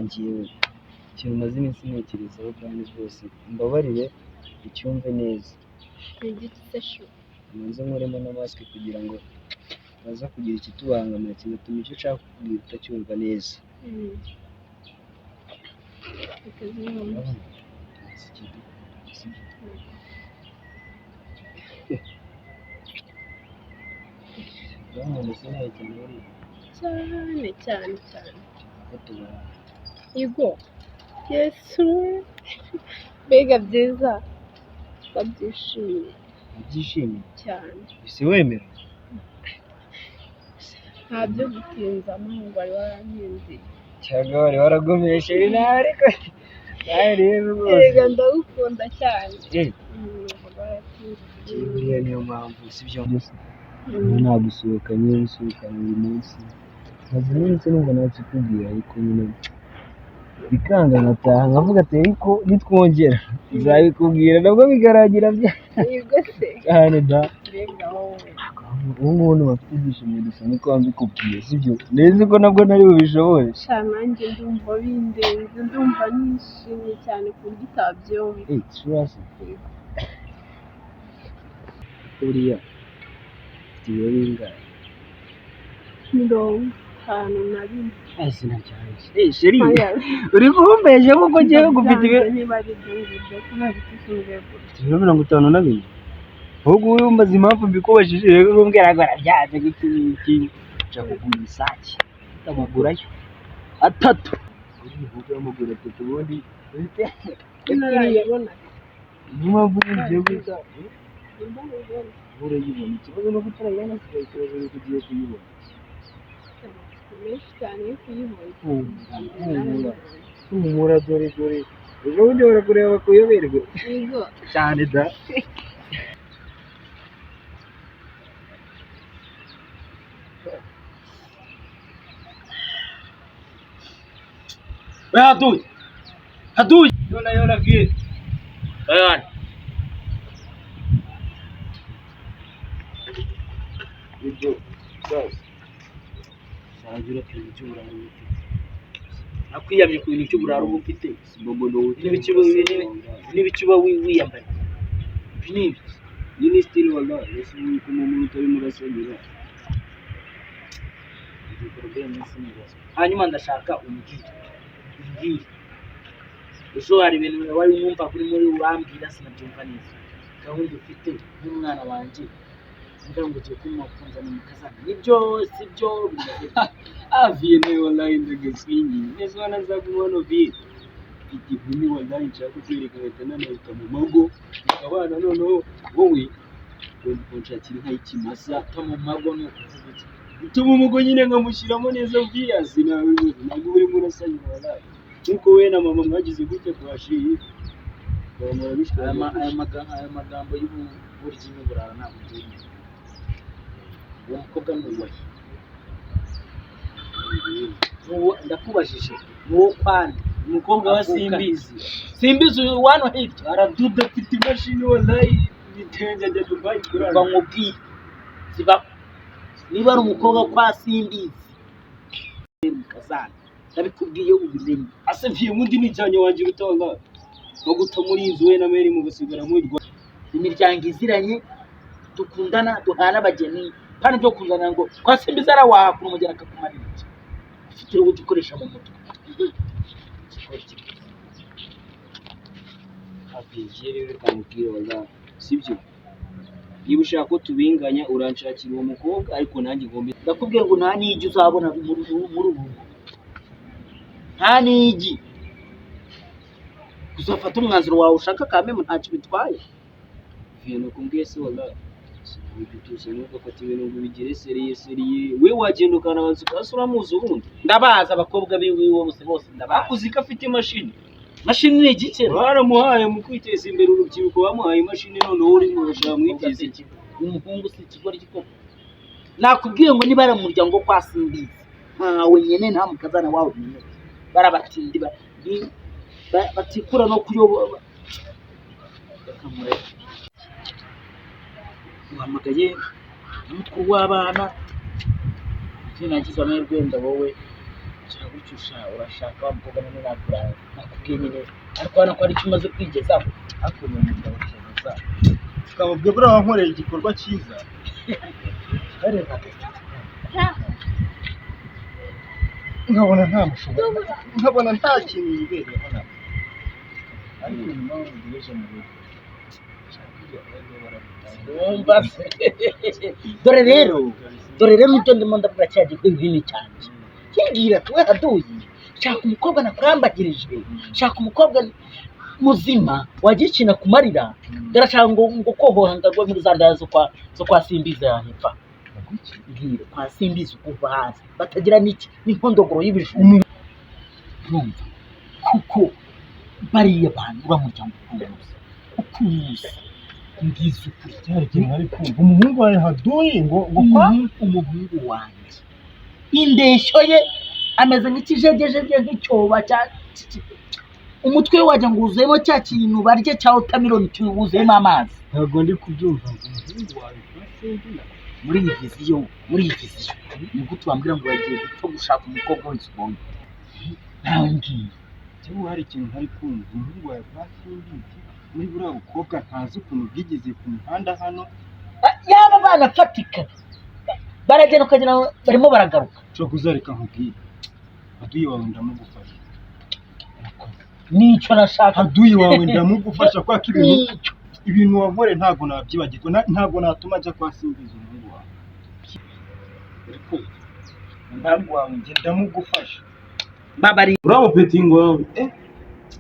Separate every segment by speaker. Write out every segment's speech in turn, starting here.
Speaker 1: Njyewe ikintu maze iminsi ntekerezaho kandi rwose mbabarire ucyumve neza.
Speaker 2: Ni igiki se chou?
Speaker 1: Manze nkuremo na mask kugira ngo baza kugira ikitubangamira kigatuma icyo ushaka kukubwira utacyumva neza.
Speaker 2: Reka ziyumve.
Speaker 1: Urabona tumaze igihe dukundana, sibyo? Urankunda se nawe cyane buriya?
Speaker 2: Cyane cyane cyane.
Speaker 1: Ko tubana.
Speaker 2: Igo Yesu, mbega byiza, ndabyishimiye.
Speaker 1: Wabyishimiye?
Speaker 2: Cyane.
Speaker 1: Ese wemera?
Speaker 2: Nta byo gutinza ngo wari warankindiye.
Speaker 1: Cyangwa wari waragomeshe nawe, ariko nawe rero rwose.
Speaker 2: Erega ndagukunda cyane. Numvaga waratinze.
Speaker 1: Njyewe buriya niyo mpamvu, sibyo? Nagusohokanye, nsohokana buri munsi, maze iminsi numva ntakikubwira, ariko nyine bikanga, nkataha nkavuga ati ariko nitwongera nzabikubwira, nabwo bikarangira bya
Speaker 2: Yego se?
Speaker 1: Cyane da.
Speaker 2: Mbega wowe!
Speaker 1: Ubu ngubu ntibafite ibyishimo gusa niko mbikubwiye, sibyo? Nzi ko nabwo nari bubishobore.
Speaker 2: Sha, nanjye ndumva bindenze, ndumva nishimye cyane ku buryo utabyumva.
Speaker 1: Eh, sure se? Buriya ufite ibiro bingahe?
Speaker 2: 51.
Speaker 1: Izina ryanjye, eh, chérie.
Speaker 2: Oya.
Speaker 1: Uri kumbeshya kuko njyewe ngufite ibiro
Speaker 2: Niba ari ibyo ngibyo, kubera iki usumbye gutya?
Speaker 1: Ufite ibiro 54. Ahubwo wowe umbaza impamvu mbikubajije, rero umbwira ngo arabyanze iki n'iki. Nja kugura isake, amaguru atatu, uri amaguru atatu ubundi.
Speaker 2: Ntarayibona.
Speaker 1: Niyo mpamvu ngiye guhita
Speaker 2: Nimba mubibona.
Speaker 1: Urayibona, ikibazo ni uko utarayibona, sigaye ikibazo ni uko ugiye kuyibona.
Speaker 2: Amatsiko menshi cyane yo kuyibona.
Speaker 1: Humura, humura, dore dore ejo bundi barakureba bakuyoberwe.
Speaker 2: Yego.
Speaker 1: Cyane da.
Speaker 3: We haduyi! Haduyi!
Speaker 1: Yola yola vie.
Speaker 3: Wewe.
Speaker 1: Ibyo sasa.
Speaker 3: Saragira ku bintu by'uburara uba ufite. Nakwiyamye ku bintu by'uburara uba ufite.
Speaker 1: Bobo no.
Speaker 3: N'ibiki n'ibiki uba wiyambaye. Ibi ni ibiki?
Speaker 1: Iyi ni style wallahi, ese ubu ko umuntu utarimo urasanyura.
Speaker 3: Hanyuma ndashaka umbwire. Umbwire. Ejo hari ibintu wari numva kuri muri urambwira sinabyumva neza. Gahunda ufite nk'umwana wanjye, mbwa ngo ugiye kumukunza ni mukazana. Nibyo sibyo, bimeze bite?
Speaker 1: Ah vie, nawe wallahi ndagasingi. Nese wana vie. Mfite inkumi wallahi nshaka kukwereka, ngahita nanahita mu mago. Tukabana, noneho wowe ugomba kunshakira inka y'ikimasa.
Speaker 3: Guta mu mago ni ukuvuga iki?
Speaker 1: Gutuma umugo nyine nkamushyiramo neza viyazi, nawe rwose ntabwo urimo urasanyura wallahi. Nkuko we na mama mwagize gutya kwa shehi.
Speaker 3: Aya magambo y'uburyi n'uburara ntabwo mbyemera. Uwo mukobwa ni uwahe? Ndakubajije, ni uwo kwande?
Speaker 1: Umukobwa wa
Speaker 3: Avuka.
Speaker 1: Simbizi.
Speaker 3: Simbizi uyu wano hirya?
Speaker 1: Araduda, afite imashini wallahi, ibitenge ajya Dubai
Speaker 3: Umva
Speaker 1: kurara.
Speaker 3: nkubwire, ziba niba ari umukobwa kwa Simbizi mukazana, ndabikubwiye ubimenye.
Speaker 1: Ase mviye ubundi nijyanye wanjye uruta wallahi. Nko guta muri iyi nzu we na Mary mugasigara mwirwa.
Speaker 3: Imiryango iziranye, dukundana, duhana abageni, kandi byo kuzana ngo kwa Simbizi arawahakura umugeni akakumarira iki? Ufite uburyo ukoresha mu mutwe.
Speaker 1: Abigiye rero, reka mubwire wallahi. Sibyo? Niba ushaka ko tubinganya, uranshakira uwo mukobwa, ariko nanjye ngomba
Speaker 3: Ndakubwiye ngo nta n'igi uzabona muri ubu rugo, nta n'igi. Uzafata umwanzuro wawe ushaka kameme, ntacyo bitwaye.
Speaker 1: Viye nuko se wallahi. Ubituze ntugafate ibintu ngo ubigire sérieux sérieux. We wagenda ukanabanza ukasa uramuzi ubundi.
Speaker 3: Ndabazi abakobwa biwe bose bose, ndabazi.
Speaker 1: Akuzi ko afite imashini.
Speaker 3: Mashini ni igikera?
Speaker 1: Baramuhaye mu kwiteza imbere, urubyiruko bamuhaye imashini, noneho uri mu bashaka mwiteza imbere.
Speaker 3: Umuhungu si ikigoryi koko. Nakubwiye ngo niba ari mu muryango kwa Simbizi, ntawe nyene, nta mukazana wawe nyene, barabatindi batikura no kuyoba. Reka mureke. Uhamagaye umutwe w'abana, njye nagize amahirwe wenda wowe. Gira gutyo urashaka wa mukobwa none nakubwiye nyine, ariko urabona ko hari icyo umaze kwigezaho.
Speaker 4: Ariko uyu mugabo ushoboza ukababwira buriya wankoreye igikorwa cyiza. Nkabona nta mushobora, nkabona nta kintu yibereyeho na ariko nyuma ngejeje mu rugo.
Speaker 3: Wumva se? Dore rero, dore rero nibyo ndimo ndavuga cya gihwihwini cyanjye kimbwira ati we haduyi, shaka umukobwa nakurambagirije, shaka umukobwa muzima wagira ikintu akumarira. Ndarashaka ngo kohoha ngagwe muri za ndaya zo kwa Simbizi yahepfa. Mbwira kwa Simbizi ukuva hasi batagira n'iki n'inkondogoro y'ibijumba. Urumva kuko bariya bantu uriya muryango ukuwuzi ukuwuzi, mbwiza ukuri.
Speaker 4: Cyari ikintu ari kumva umuhungu wawe haduyi ngo kwa
Speaker 3: Umuhungu wanjye indeshyo ye ameze nk'ikijegejege, nk'icyoba cya umutwe we wagira ngo wuzuyemo cya kintu barya cya watermelon wuzuyemo amazi.
Speaker 1: Ntabwo ndi kubyumva ngo umuhungu wawe kwa Sembina?
Speaker 3: Muri iyi vision ni gute wambwira ngo yagiye gupfa gushaka umukobwa wese ubonye nawe ngiye?
Speaker 1: Cyangwa hari ikintu ntari kumva, umuhungu wawe kwa Simbizi muri buriya bukobwa ntazi ukuntu bwigeze ku muhanda hano.
Speaker 3: Yaba abana afatika baragenda ukagira ngo barimo baragaruka.
Speaker 1: Ushobora kuzareka nkubwire, haduyi wawe ndamugufasha.
Speaker 3: Nicyo nashaka.
Speaker 1: Haduyi wawe ndamugufasha kubera ko ibintu
Speaker 3: Nicyo.
Speaker 1: Ibintu wankoreye ntabwo nabyibagirwa, ntabwo natuma ajya kwa Simbizi umuhungu wawe. Uri kumva? Umuhungu wawe njye ndamugufasha.
Speaker 3: Babari.
Speaker 5: Uriya mupeti ngo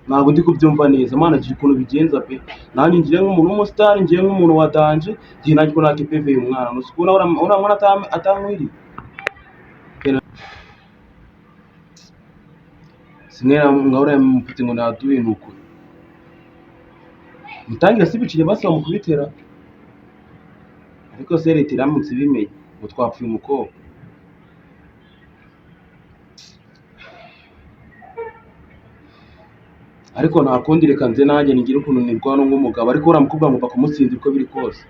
Speaker 5: ntabwo ndi kubyumva neza mana, gira ukuntu bigenza pe. Nanjye ngiye nk'umuntu w'umusitari, ngiye nk'umuntu wa danger, ngiye nanjye ko nakipeveye umwana nusi kubona uriya mwana atankwiriye. Simwe nka uriya mupeti ngo naduye ni ukuri mutangire si ibiciro basi bamukubitira, ariko se leta iramutse ibimenye ngo twapfuye umukobwa. Ariko nta kundi, reka nze nanjye nigire ukuntu nirwana nk'umugabo, ariko uriya mukobwa ngomba kumutsindira uko biri kose.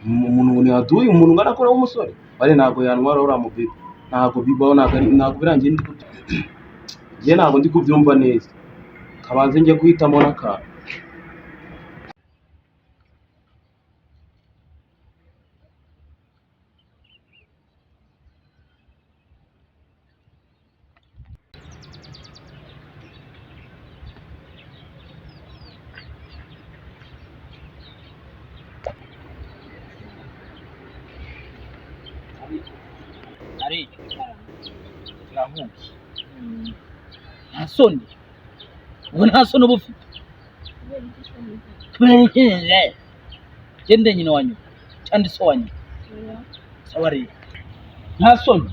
Speaker 5: Umuntu ntiyaduye umuntu ungana kuriya w'umusore bari ntabwo yantwara uriya mubebe, ntabwo bibaho, ntabwo ntabwo birangiye ndi njye ntabwo ndi kubyumva neza, kabanze njye guhitamo n'akantu.
Speaker 3: Ari turahuye, nta soni, ubwo nta soni uba ufite?
Speaker 2: Kubera iki se muzehe?
Speaker 3: Kubera iki? Gende nyina wa nyuma cyangwa se wa nyuma.
Speaker 2: Oya.
Speaker 3: Sawa rero, nta soni,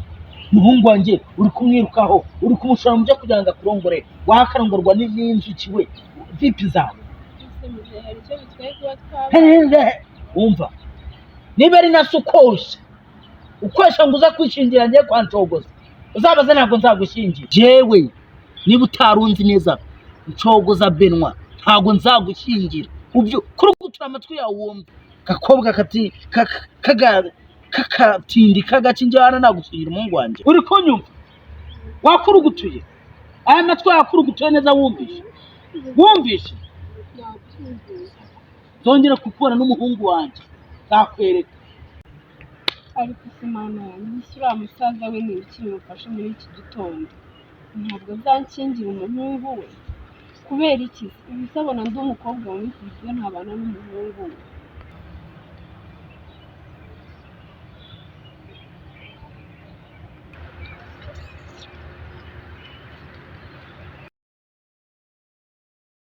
Speaker 3: umuhungu wanjye uri kumwirukaho, uri kumushora mu byo kugira ngo akurongore, wakarongorwa n'inzuki we vipi zawe?
Speaker 2: Ese muzehe, hari icyo bitwaye kuba twaba?
Speaker 3: Wumva niba ari na so ukoshya ukoshya ngo uza kwishingira ngiye kwa Nshogoza, uzabaze, ntabwo nzagushyingira jewe. Niba utarunzi neza Nshogoza Benwa, ntabwo nzagushyingira. Ubyo kuri gutura amatwi yawe wumva gakobwa kati kakatindi kagaca injyana, nagushyingira umuhungu wanjye. Uri kunyumva? Wakurugutuye aya matwi yawe, akurugutuye neza, wumvishe, wumvishe?
Speaker 2: Nabyumvise.
Speaker 3: Nzongera kukubona n'umuhungu wanjye nzakwereka.
Speaker 2: Ariko se mana yanjye, ese uriya musaza we ni ibiki bimufashe muri iki gitondo? Ntabwo azankingira umuhungu we? Kubera iki se? Ubu se abona ndi umukobwa mubi ku buryo ntabana n'umuhungu we?